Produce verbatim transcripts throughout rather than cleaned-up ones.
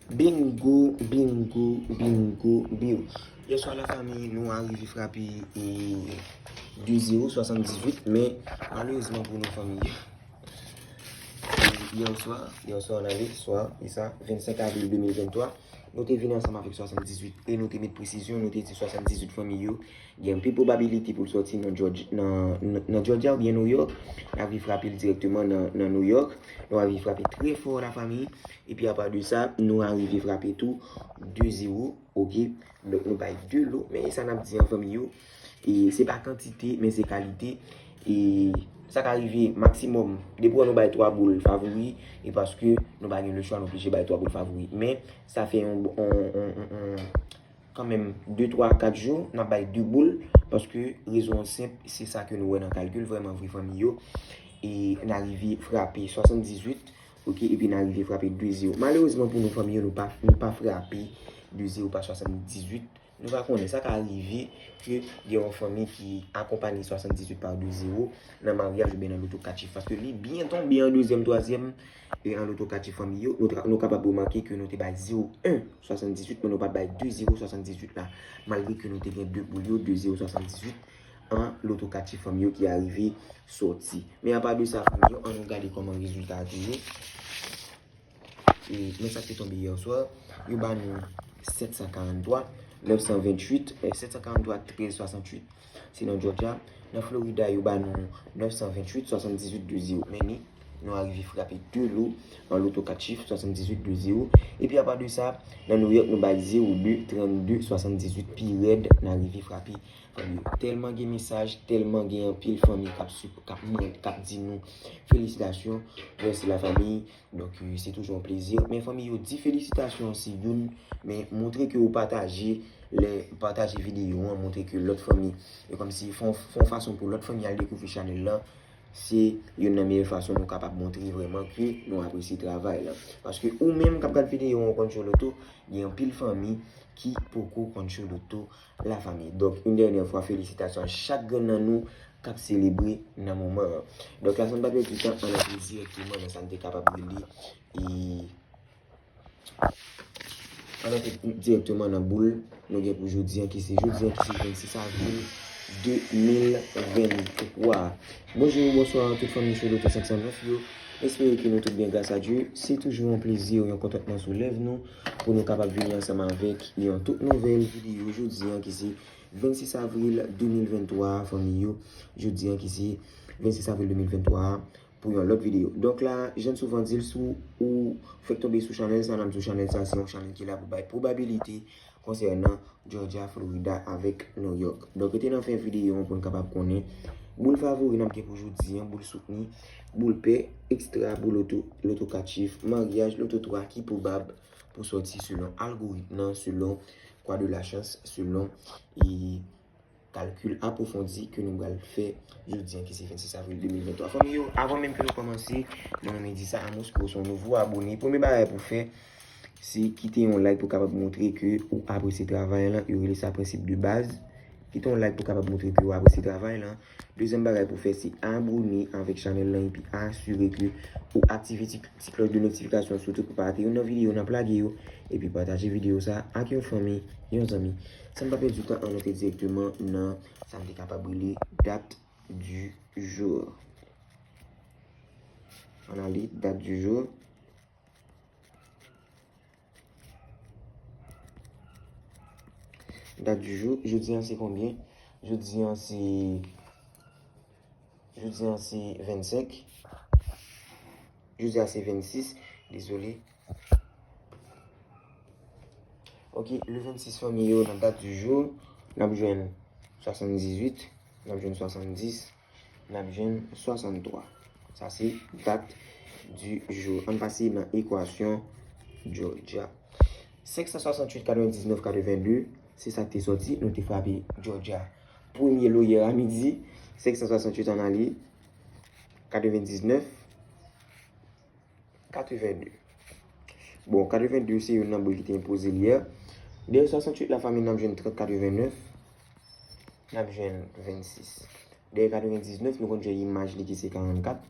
Bingo, bingo, bingo, bingo. Yèswa, lafanmi, nou arive frape, e, de zewo, swasanndizuit, men malerezman pou nou, fanmi, e, yèswa, yèswa, ann ale, swa, e sa, vennsenk avril de mil venntwa, nou te vin ansanm avèk swasanndizuit, e nou te met presizyon, nou te di swasanndizuit, fanmi yo, gen anpil pwobabilite pou l sòti nan Georg-, nan, nan, nan Georgia oubyen New York. N arive frape l dirèkteman nan, nan New York. Nou arive frape trè fò, lafanmi. Epi apa de sa, nou arive frape tou de zewo, oke? Donk, nou bay de lo. Men sa n ap di an, fanmi yo, e se pa kantite, men se kalite. E sa ka rive maksimòm. Depi wè nou bay twa boul favori, e paske nou pa gen lechwa, nou oblije bay twa boul favori. Men sa fè yon, yon, yon, yon, yon, kanmenm, de, twa, kat jou, n ap bay de boul, paske rezon an senp, se sa ke nou wè nan kalkil, vrèman vre, fanmi yo. E n arive frape swasanndizuit, oke, epi n arive frape de zewo. Malerezman pou nou, fanmi yo, nou pa, nou pa, frape de zewo pa swasanndizuit. Nou pa konnen, sa ka rive ke gen yon fanmi ki akonpanye swasanndizuit pa de zewo nan maryaj oubyen nan loto kat chif, paske li byen tonbe an dezyèm, twazyèm, e an loto kat chif, fanmi yo, nou tra-, nou kapab remake ke nou te bay zewo en swasanndizuit, men nou pa t bay de zewo swasanndizuit la, malgre ke nou te gen de boul yo, de zewo swasanndizuit, an loto kat chif, fanmi yo, ki arive sòti. Men apa de sa, fanmi yo, ann nou gade kòman rezilta a te ye. E, men sa k te tonbe yè swa, yo ba nou sèt san karanntwa, nèf san venntuit, e, sèt san karanntwa, trèz swasanntuit, se nan Georgia. Nan Florida, yo ba nou nèf san venntuit, swasanndizuit, de zewo. Men ni, nou arive frape de lo an loto kat chif, swasanndizuit, de zewo. Epi apa de sa, nan New York, nou bay zewo de, trannde, swasanndizuit, pi rèd, n arive frape. Fanmi yo, tèlman gen mesaj, tèlman gen anpil fanmi k ap sup-, k ap mande, k ap di nou felisitasyon, mèsi lafanmi. Donk, e, se toujou yon plezi. Men fanmi yo, di felisitasyon se youn, men montre ke ou pataje, lè pataje videyo an, montre ke lòt fanmi, e kòmsi fè yon, fè yon fason pou lòt fanmi al dekouvri chanèl lan, se youn nan meyè fason nou kapab montre vrèman ke nou apresye travay lan. Paske ou menm k ap gad videyo an, ou konn jwe loto, gen anpil fanmi ki poko konn jwe loto, lafanmi. Donk, yon dènyè fwa, felisitasyon a chak grenn nan nou k ap selebre nan moman an. Donk, la, san n pa pèdi tan, ann antre dirèkteman nan sa n te kapab rele, e, ann antre dirèkteman nan boul nou gen pou jodi an, ki se jodi an, ki se vennsis avril de mil venntwa. Bonjou, bonswa, tout fanmi Sou Loto senk san nèf yo. Espere ke nou tout byen, gras a Dye. Se toujou yon plezi, yon kontantman sou lèv nou, pou nou kapab vini ansanm avèk yon tout nouvèl videyo jodi an, ki se vennsis avril de mil venntwa, fanmi yo. Jodi an, ki se vennsis avril de mil venntwa, pou yon lòt videyo. Donk la, jan n souvan di l, si w fèk tonbe sou chanèl sa, n ap di w chanèl sa se yon chanèl ki la pou bay pwobabilite konsènan Georgia, Florida avèk New York. Donk, rete nan fen videyo an pou n kapab konnen boul favori n ap gen pou jodi an, boul soutni, boul pè, ekstra, boul loto, loto kat chif, maryaj, loto twa ki pwobab pou sòti selon algoritm nan, selon kwa de la chans, selon, e, kalkil apwofondi ke nou pral fè jodi an, ki se vennsis avril de mil venntwa. Fanmi yo, avan menm ke nou kòmanse, mwen renmen di sa a Mosco, se yon nouvo abone. Premye bagay pou fè, se kite yon like pou kapab montre ke ou apresye travay lan. Yo rele sa prensip de baz. Kite yon like pou kapab montre ke ou apresye travay lan. Dezyèm bagay pou fè, se abone avèk chanèl lan epi asire ke ou aktive ti, ti klòch de notifikasyon, sitou pou pa rate youn nan videyo n ap lage yo. Epi pataje videyo sa a ak yon fanmi, yon zanmi. San n pa pèdi tan, ann antre dirèkteman nan sa n te kapab rele dat du jour. Ann ale, dat du jour. Dat du jour, jodi an se konbyen? Jodi an se, jodi an se vennsenk. Jodi a se vennsis, dezole. Ok, le vennsis, fanmi yo, nan dat du jour, n ap jwenn swasanndizuit, n ap jwenn swasanndis, n ap jwenn swasanntwa. Sa se dat du jour. Ann pase nan ekwasyon Georgia. Senk san swasantuit, katrevendiznèf, katrevende, se sa k te sòti. Nou te frape Georgia premye lo yè a midi. Senk san swasantuit, ann ale, katrevendiznèf, katrevende. Bon, katrevende se youn nan boul ki te enpoze l yè. Dèyè swasantuit, lafanmi, n ap jwenn trant, katrevennèf. N ap jwenn vennsis. Dèyè katrevendiznèf, nou konn jwenn imaj li ki se karannkat.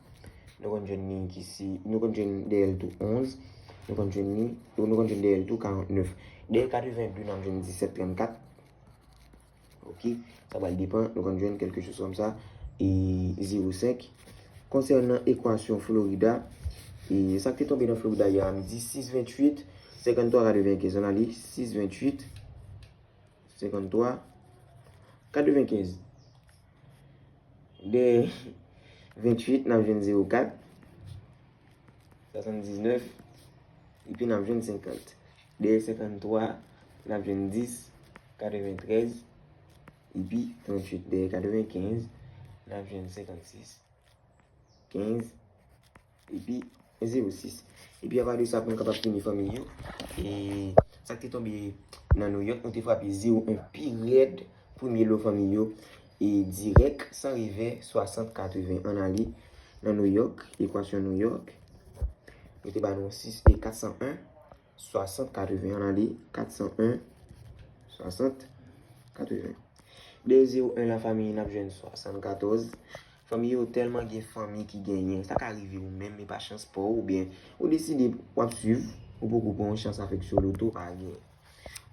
Nou konn jwenn li ki se, nou konn jwenn dèyè l tou onz. Nou konn jwenn li, nou konn jwenn dèyè l tou, karant nèf. Dèyè katreven de, n ap jwenn disèt trannkat. Ok, sa pral depann, nou konn jwenn quelque chose comme ça, e zewo senk. Konsènan ekwasyon Florida, e sa k te tonbe nan Florida yè a midi, sis venntuit, senkanntwa katrevenkenz, ann ale, sis venntuit, senkanntwa katrevenkenz. De venntuit, n ap jwenn zewo kat, swasanndiznèf, epi n ap jwenn senkant. De senkanntwa, n ap jwenn dis, katreventrèz, epi tranntuit. De katrevenkenz, n ap jwenn senkannsis, kenz, epi zewo sis. Epi apa de sa, pou n kapab fini, fanmi yo, e sa k te tonbe nan New York, nou te frape zewo en pi rèd, premye lo, fanmi yo, e dirèk, san revè, swasant katreven. Ann ale nan New York, ekwasyon New York, nou te ba nou sis e katsan en, swasant katreven. Ann ale, katsan en, swasant katreven. De zewo en la, fanmi, n ap jwenn swasannkatòz. Fanmi yo, tèlman gen fanmi ki genyen, sa ka rive ou menm, e pa chans pa w, oubyen ou deside w ap swiv, ou poko pran yon chans avèk sou loto, pa gen.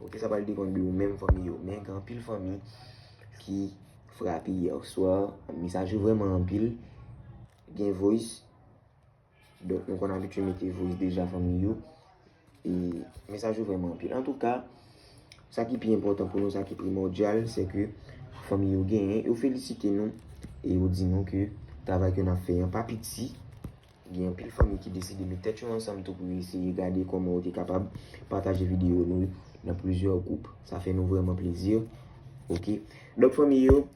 Ok, sa pral depann de ou menm, fanmi yo. Men gen anpil fanmi ki frape yè swa, mesaj yo vrèman anpil. Gen voice, donk, nou konn abitye mete voice deja, fanmi yo. E mesaj yo vrèman anpil. Antouka, sa ki pi enpòtan pou nou, sa ki primòdyal, se ke fanmi yo genyen, yo felisite nou, e yo di nou ke travay ke n ap fè an pa piti. Gen anpil fanmi ki deside met tèt yo ansanm tou pou yo eseye gade kòman yo te kapab pataje videyo nou nan plizyè gwoup. Sa fè nou vrèman plezi. Ok. Donk, fanmi yo,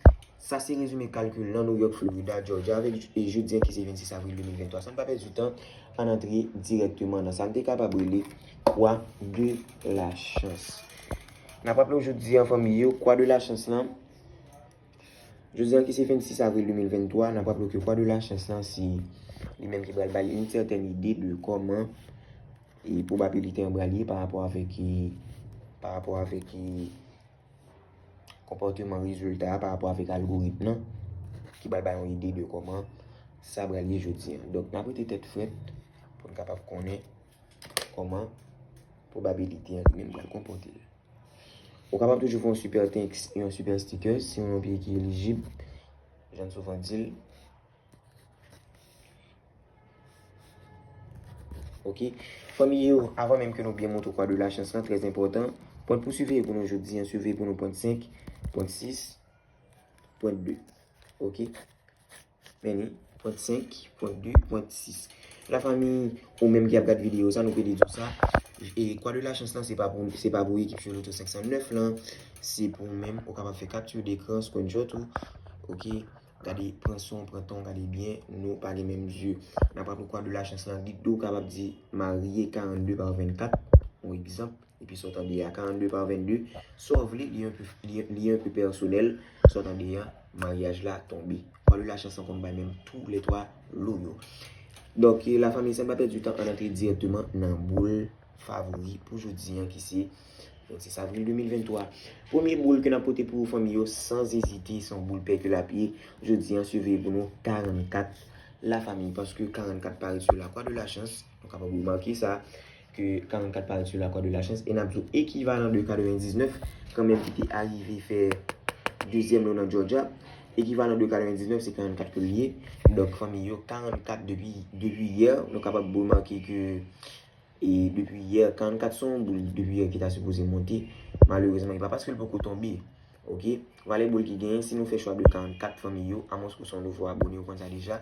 sa se rezime kalkil nan New York, Florida, Georgia, avèk, e, jodi an ki se vennsis avril de mil venntwa. San n pa pèdi tan, ann antre dirèkteman nan sa n te kapab rele kwa de la chans. N ap raple w jodi an, fanmi yo, kwa de la chans lan, jodi an ki se vennsis avril de mil venntwa, n ap raple w ke kwa de la chans lan, se li menm ki pral bay yon sètèn ide de kòman e pwobabilite an pral ye pa rapò avèk, e, pa rapò avèk, e, konpòteman rezilta a, pa rapò avèk algoritm nan, ki pral bay yon ide de kòman sa pral ye jodi an. Donk, n ap rete tèt frèt pou n kapab konnen kòman pwobabilite an li menm pral konpòte l. Ou kapab toujou fè yon super thanks, yon super stickers, si yon non ki elijib, jan n souvan di l. Ok. Fanmi yo, avan menm ke nou byen montre kwa de la chans lan, trè enpòtan, pwen pou siveye pou nou jodi an, siveye pou nou pwen senk, pwen sis, pwen de. Ok. Men li, pwen senk, pwen de, pwen sis. La fanmi, ou menm ki ap gad videyo sa, nou pede di w sa. E kwa de la chans lan, se pa pou, se pa pou ekip Soloto senk san nèf lan. Se pou ou menm, ou kapab fè capture d'écran, screenshot ou. Ok. Gade, pran son, pran tan, gade byen, nou pa gen menm zye. N ap raple kwa de la chans lan, li di w kapab di marye karannde pa vennkat, yon egzanp, epi sa w tande a, karannde pa vennde, sa w vle, li enpe, li, li enpe pèsonèl, sa w tande a, maryaj la tonbe. Kwa de la chans lan konn bay menm tou lè twa lo yo. Donk, la fanmi, san n pa pèdi tan, ann antre dirèkteman nan boul favori pou jodi an ki se vennsis avril de mil venntwa. Premye boul ke n ap pote pou ou fanmi yo, san ezite, se yon boul pè ke l ap ye. Jodi an, siveye pou nou karannkat la fanmi, paske karannkat parèt sou la kwa de la chans. Nou kapab remake sa, ke karannkat parèt sou la kwa de la chans. E n ap di w ekivalan de katrevendiznèf, kanmenm ki te arive fè dezyèm lo nan Georgia. Ekivalan de katrevendiznèf, se karannkat ke l ye. Donk, fanmi yo, karannkat depi, depi yè, nou kapab remake ke E depi yè, karannkat se yon boul depi yè ki ta sipoze monte. Malerezman, e pa paske l poko tonbe. Ok? Valè boul ki genyen, si nou fè chwa de karannkat fanmi yo, amwens ke w se yon nouvo abone, ou konn sa deja.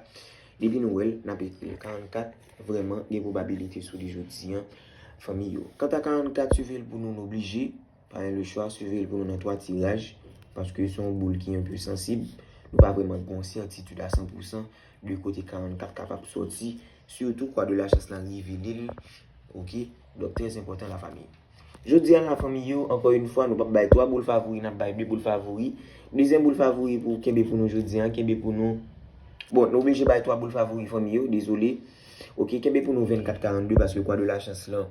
Depi nou wè l, n ap ekri l. Karannkat, vrèman, gen pwobabilite sou li jodi an, fanmi yo. Kanta karannkat, siveye l pou nou, n oblije. Pa gen lechwa, siveye l pou nou nan twa tiraj, paske se yon boul ki enpe sansib. Nou pa vrèman gen yon sètitid a san pou san de kote karannkat kapab sòti. Sitou kwa de la chans lan revele l. Ok? Donk, trè enpòtan, la fanmi. Jodi a, la fanmi yo, ankò yon fwa, nou p ap bay twa boul favori, n ap bay de boul favori. Dezyèm boul favori pou kenbe pou nou jodi a, kenbe pou nou. Bon, nou oblije bay twa boul favori, fanmi yo, dezole. Ok, kenbe pou nou vennkat karannde, paske kwa de la chans lan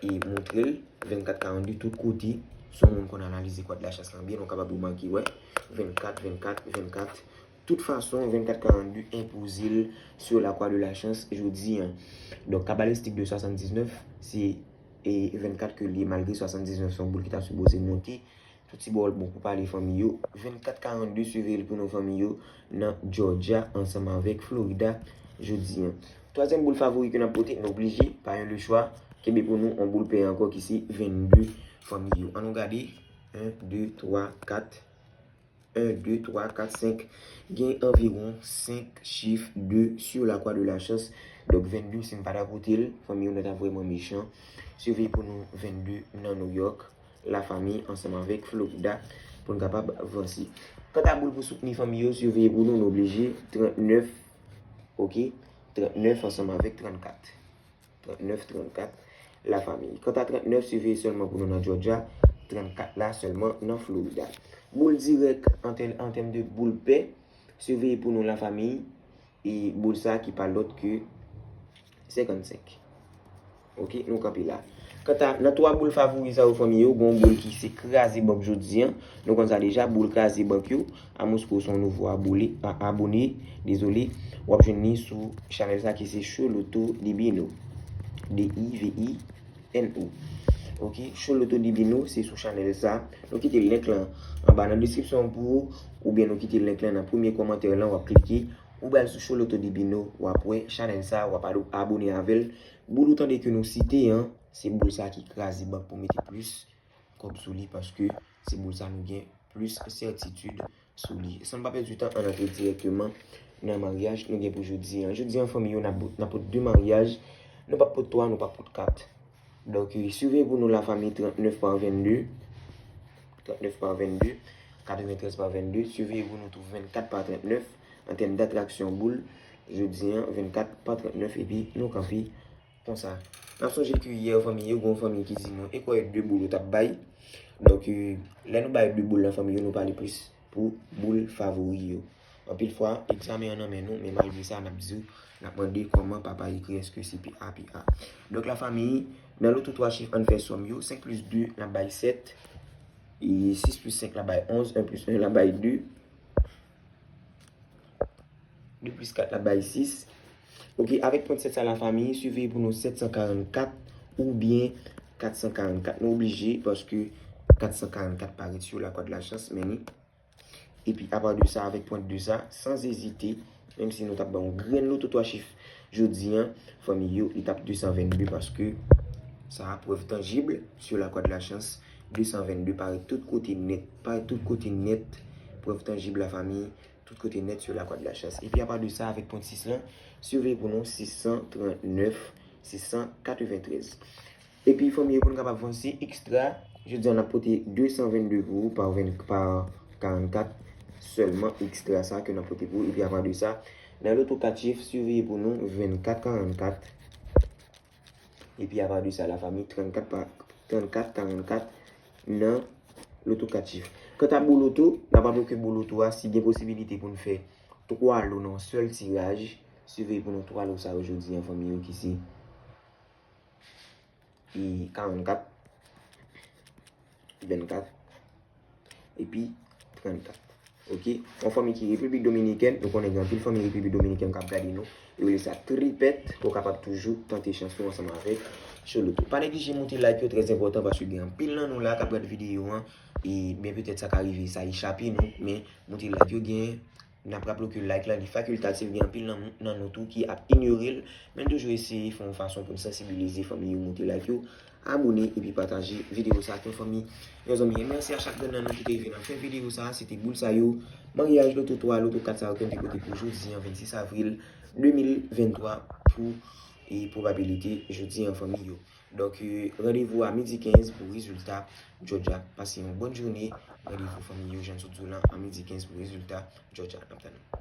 e montre l, vennkat karannde tout kote. Si yon moun konn analize kwa de la chans lan byen, nou kapab remake, wè, vennkat, vennkat, vennkat, Tout fason, vennkat karannde enpoze l sur la croix de la chance jodi an. Donk, kabalistik de swasanndiznèf, se e vennkat ke li ye, malgre swasanndiznèf se yon boul ki ta sipoze monte. Tout ti bò l bon pou pale fanmi yo. Vennkat karannde, siveye l pou nou fanmi yo nan Georgia ansanm avèk Florida jodi an. Twazyèm boul favori ke n ap pote, nou oblije, pa yon lechwa, kenbe pou nou yon boul pè ankò ki se vennde fanmi yo. An nou gade, en, de, twa, kat, en, de, twa, kat, senk. Gen anviwon senk chif de sur la croix de la chance. Donk, vennde, si n pa ta pote l, fanmi yo, nou ta vrèman mechan. Siveye pou nou vennde nan New York, lafanmi, ansanm avèk Florida, pou n kapab vanse. Kanta boul pou soutni fanmi yo, siveye pou nou, nou oblije, trannèf, oke? Trannèf ansanm avèk trannkat. Trannèf, trannkat, lafanmi. Kanta trannèf, siveye sèlman pou nou nan Georgia, trannkat la sèlman nan Florida. Boul dirèk an tèm, an tèm de boul pè, siveye pou nou lafanmi, e boul sa ki pa lòt ke senkannsenk. Oke, nou kanpe la. Kanta nan twa boul favori sa yo, fanmi yo, gon boul ki se kraze bank jodi an. Nou konn sa deja, boul kraze bank yo. Amos Pro se yon nouvo abone, a, abone, dezole. W ap jwenn li sou chanèl sa ki se Show Lotto Divino. D I V I N O. Oke, Show Lotto Divino, se sou chanèl sa. Nou kite link lan anba nan deskripsyon pou ou, oubyen nou kite link lan nan premye kòmantè lan, w ap klike. Ou pral sou Show Lotto Divino, w ap wè chanèl sa, w ap ado-, abone avè l. Boul ou tande ke nou site an, se boul sa ki kraze bank pou mete plis kòb sou li, paske se boul sa nou gen plis sètitid sou li. San n pa pèdi tan, ann antre dirèkteman nan maryaj nou gen pou jodi an. Jodi an, fanmi yo, n ap, n ap pot de maryaj. Nou p ap pot twa, nou p ap pot kat. Donk, e, siveye pou nou lafanmi, trannèf pa vennde, trannèf pa vennde, katreventrèz pa vennde, siveye pou nou tou vennkat pa trannèf, an tèm datraksyon boul, jodi an, vennkat pa trannèf, epi nou kanpe konsa. N ap sonje ke yè fanmi yo, gon fanmi ki di nou, e kwè de boul ou t ap bay. Donk, e, lè nou bay de boul lan fanmi yo, nou pale plis pou boul favori yo. Anpil fwa, egzamen an nan men nou, men malgre sa, n ap di w, n ap mande kòman papa ekri, èske se P A P A. Donk, lafanmi, nan loto twa chif, ann fè sòm yo, senk plis de, n ap bay sèt, e sis plis senk, n ap bay onz, en plis en, n ap bay de, de plis kat, n ap bay sis. Oke, avèk pwent sèt sa, lafanmi, siveye pou nou sèt san karannkat oubyen kat san karannkat. Nou oblije, paske kat san karannkat parèt sou la croix de la chance, men ni Epi, apa de sa, avèk pwent de sa, san ezite, menm si nou t ap ban yon grenn loto twa chif jodi an, fanmi yo, li t ap de san vennde, paske sa a, prèv tanjib sur la croix de la chance, de san vennde parèt tout kote nèt, parèt tout kote nèt, prèv tanjib lafanmi, tout kote nèt sur la croix de la chance. Epi, apa de sa, avèk pwent sis lan, siveye pou nou sis san trannèf, sis san katreventrèz. Epi, fanmi yo, pou n kapab vanse ekstra, jodi an, n ap pote de san vennde pou ou pa ven-, pa karannkat sèlman ekstra sa ke n ap pote pou ou. Epi, apa de sa, nan loto kat chif, siveye pou nou vennkat karannkat. Epi, apa de sa, lafanmi, trannkat pa, trannkat karannkat nan loto kat chif. Kanta bouloto, n ap raple ke bouloto a, si gen posibilite pou n fè twa lo nan yon sèl tiraj, siveye pou nou twa lo sa yo jodi an, fanmi yo, ki se e karannkat, vennkat, epi trannkat. Oke? Yon fanmi ki Repiblik Dominikèn, nou konnen gen anpil fanmi Repiblik Dominikèn k ap gade nou. Yo rele sa tripèt, ou kapab toujou tante chans ou ansanm avèk Show Lotto. Pa neglije moute like yo, trè enpòtan, paske gen anpil nan nou la k ap gade videyo an, e byen petèt sa ka rive, sa echape nou, men moute like yo, gen N ap raple w ke like la, li fakiltatif, gen anpil nan, nan nou tou ki ap inyore l, men n toujou eseye fè yon fason pou n sansibilize fanmi yo, moute like yo, abone epi pataje videyo sa ak yon fanmi, yon zanmi. E mèsi a chak grenn nan nou ki te rive nan fen videyo sa, se te boul sa yo, maryaj loto twa, loto kat sa yo ke n te pote pou jodi an, vennsis avril de mil venntwa, pou, e, pwobabilite jodi an, fanmi yo. Donk, e, randevou a midi kenz pou rezilta Georgia. Pase yon bòn jounen. Randevou fanmi yo, jan n sot di w lan, a midi kenz pou rezilta Georgia. N ap tann nou.